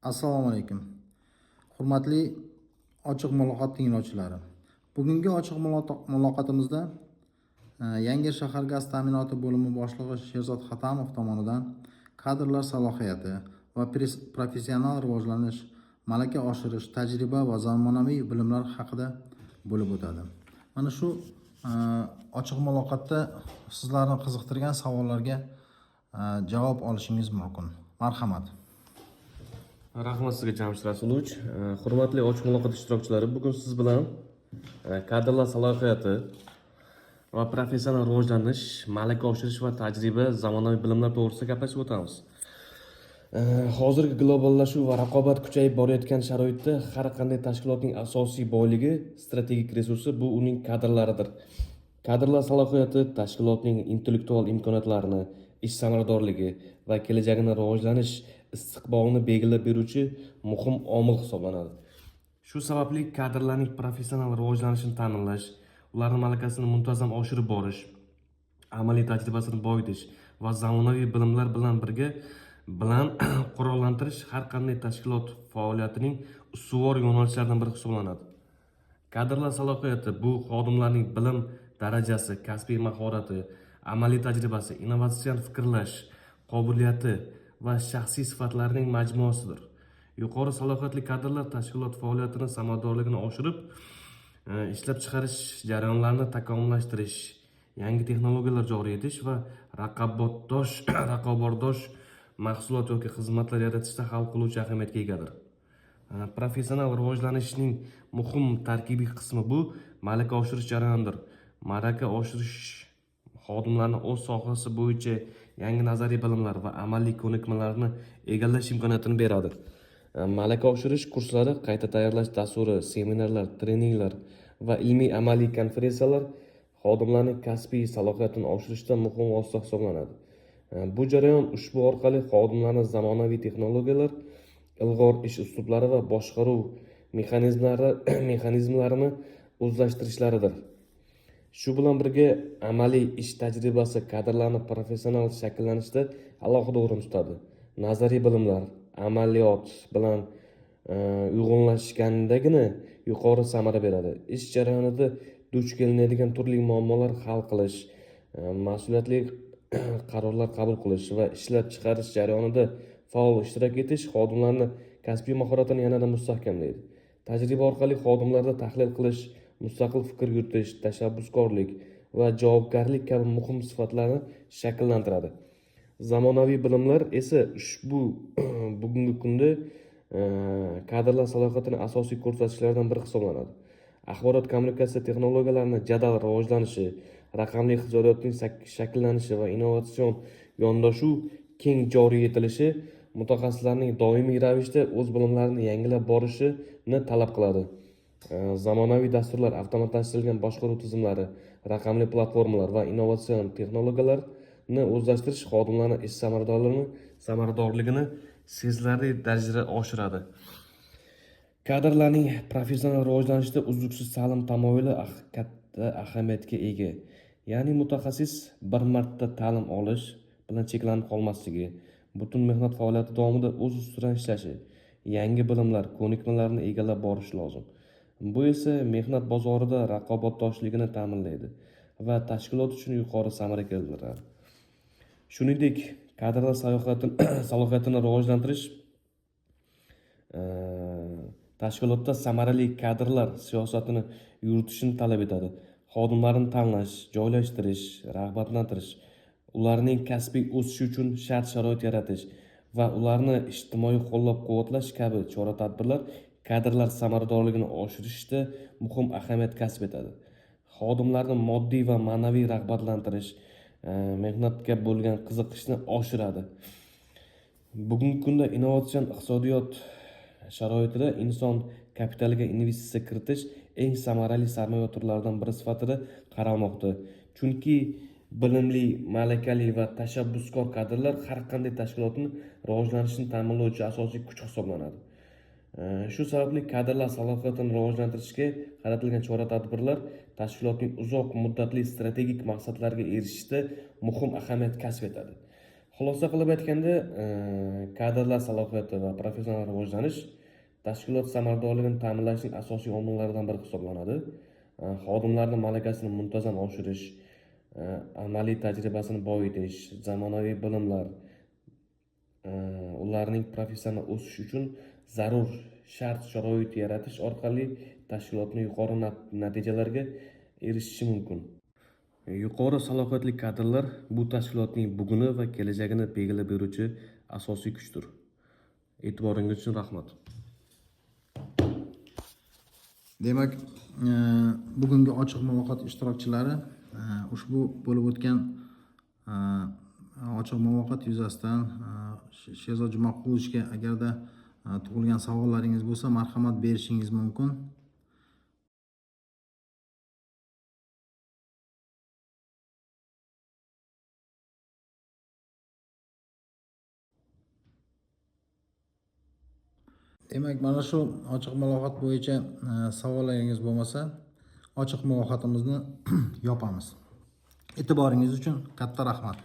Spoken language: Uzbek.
Assalomu alaykum. Hurmatli ochiq muloqot tinglovchilari. Bugungi ochiq muloqotimizda Yangi shahar gaz ta'minoti bo'limi boshlig'i Sherzod Hatamov tomonidan kadrlar salohiyati va professional rivojlanish, malaka oshirish, tajriba va zamonaviy bilimlar haqida bo'lib o'tadi. Mana shu ochiq muloqotda sizlarni qiziqtirgan savollarga javob olishingiz mumkin. Marhamat. Rahmat sizga, Jamshid Rasulovich. Hurmatli ochiq muloqot ishtirokchilari, bugun siz bilan kadrlar salohiyati va professional rivojlanish, malaka oshirish va tajriba, zamonaviy bilimlar to'g'risida gaplashib o'tamiz. Hozirgi globallashuv va raqobat kuchayib borayotgan sharoitda har qanday tashkilotning asosiy boyligi, strategik resursi bu uning kadrlaridir. Kadrlar salohiyati tashkilotning intellektual imkoniyatlarini, ish samaradorligi va kelajagini rivojlanish istiqbolini belgilab beruvchi muhim omil hisoblanadi. Shu sababli kadrlarning professional rivojlanishini ta'minlash, ularning malakasini muntazam oshirib borish, amaliy tajribasini boyitish va zamonaviy bilimlar bilan birga bilan qurollantirish har qanday tashkilot faoliyatining ustuvor yo'nalishlaridan biri hisoblanadi. Kadrlar salohiyati bu xodimlarning bilim darajasi, kasbiy mahorati, amaliy tajribasi, innovatsion fikrlash qobiliyati va shaxsiy sifatlarining majmuasidir. Yuqori salohiyatli kadrlar tashkilot faoliyatini samaradorligini oshirib, ishlab chiqarish jarayonlarini takomillashtirish, yangi texnologiyalar joriy etish va raqobatbardosh mahsulot yoki xizmatlar yaratishda hal qiluvchi ahamiyatga egadir. Professional rivojlanishning muhim tarkibiy qismi bu malaka oshirish jarayonidir. Malaka oshirish xodimlarni o'z sohasi bo'yicha yangi nazariy bilimlar va amaliy ko'nikmalarni egallash imkoniyatini beradi. Malaka oshirish kurslari, qayta tayyorlash dasturi, seminarlar, treninglar va ilmiy amaliy konferensiyalar xodimlarning kasbiy salohiyatini oshirishda muhim vosita hisoblanadi. Bu jarayon ushbu orqali xodimlarni zamonaviy texnologiyalar, ilg'or ish uslublari va boshqaruv mexanizmlarini o'zlashtirishlaridir. Shu bilan birga amaliy ish tajribasi kadrlarni professional shakllanishda alohida o'rin tutadi. Nazariy bilimlar amaliyot bilan uyg'unlashgandagina yuqori samara beradi. Ish jarayonida duch kelinadigan turli muammolar hal qilish, mas'uliyatli qarorlar qabul qilish va ishlab chiqarish jarayonida faol ishtirok etish xodimlarni kasbiy mahoratini yanada mustahkamlaydi. Tajriba orqali xodimlarda tahlil qilish, mustaqil fikr yuritish, tashabbuskorlik va javobgarlik kabi muhim sifatlarni shakllantiradi. Zamonaviy bilimlar esa ushbu bugungi kunda kadrlar salohiyatini asosiy ko'rsatkichlaridan biri hisoblanadi. Axborot kommunikatsiya texnologiyalarini jadal rivojlanishi, raqamli iqtisodiyotning shakllanishi va innovatsion yondashuv keng joriy etilishi mutaxassislarning doimiy ravishda o'z bilimlarini yangilab borishini talab qiladi. Zamonaviy dasturlar, avtomatlashtirilgan boshqaruv tizimlari, raqamli platformalar va innovatsion texnologiyalarni o'zlashtirish xodimlarni ish samaradorligini sezilarli darajada oshiradi. Kadrlarning professional rivojlanishida uzluksiz ta'lim tamoyili katta ahamiyatga ega. Ya'ni mutaxassis bir marta ta'lim olish bilan cheklanib qolmasligi, butun mehnat faoliyati davomida o'z ustidan ishlashi, yangi bilimlar, ko'nikmalarni egallab borishi lozim. Bu esa mehnat bozorida raqobatdoshligini ta'minlaydi va tashkilot uchun yuqori samara keltiradi. Shuningdek, kadrlar salohiyatini rivojlantirish tashkilotda samarali kadrlar siyosatini yuritishni talab etadi. Xodimlarni tanlash, joylashtirish, rag'batlantirish, ularning kasbiy o'sishi uchun shart sharoit yaratish va ularni ijtimoiy qo'llab quvvatlash kabi chora tadbirlar kadrlar samaradorligini oshirishda muhim ahamiyat kasb etadi. Xodimlarni moddiy va ma'naviy rag'batlantirish mehnatga bo'lgan qiziqishni oshiradi. Bugungi kunda innovatsion iqtisodiyot sharoitida inson kapitaliga investitsiya kiritish eng samarali sarmoya turlaridan biri sifatida qaralmoqda, chunki bilimli, malakali va tashabbuskor kadrlar har qanday tashkilotni rivojlanishini ta'minlovchi asosiy kuch hisoblanadi. Shu sababli kadrlar salohiyatini rivojlantirishga qaratilgan chora tadbirlar tashkilotning uzoq muddatli strategik maqsadlariga erishishda muhim ahamiyat kasb etadi. Xulosa qilib aytganda, kadrlar salohiyati va professional rivojlanish tashkilot samaradorligini ta'minlashning asosiy omillaridan biri hisoblanadi. Xodimlarning malakasini muntazam oshirish, amaliy tajribasini boyitish, zamonaviy bilimlar ularning professional o'sishi uchun zarur shart-sharoit yaratish orqali tashkilotni yuqori natijalarga erishishi mumkin. Yuqori salohiyatli kadrlar bu tashkilotning buguni va kelajagini belgilab beruvchi asosiy kuchdir. E'tiboringiz uchun rahmat. Demak, bugungi ochiq muloqot ishtirokchilari, ushbu bo'lib o'tgan ochiq muloqot yuzasidan Sherzod Jumaqulovichga agarda tug'ilgan savollaringiz bo'lsa, marhamat, berishingiz mumkin. Demak, mana shu ochiq muloqot bo'yicha savollaringiz bo'lmasa, ochiq muloqotimizni yopamiz. E'tiboringiz uchun katta rahmat.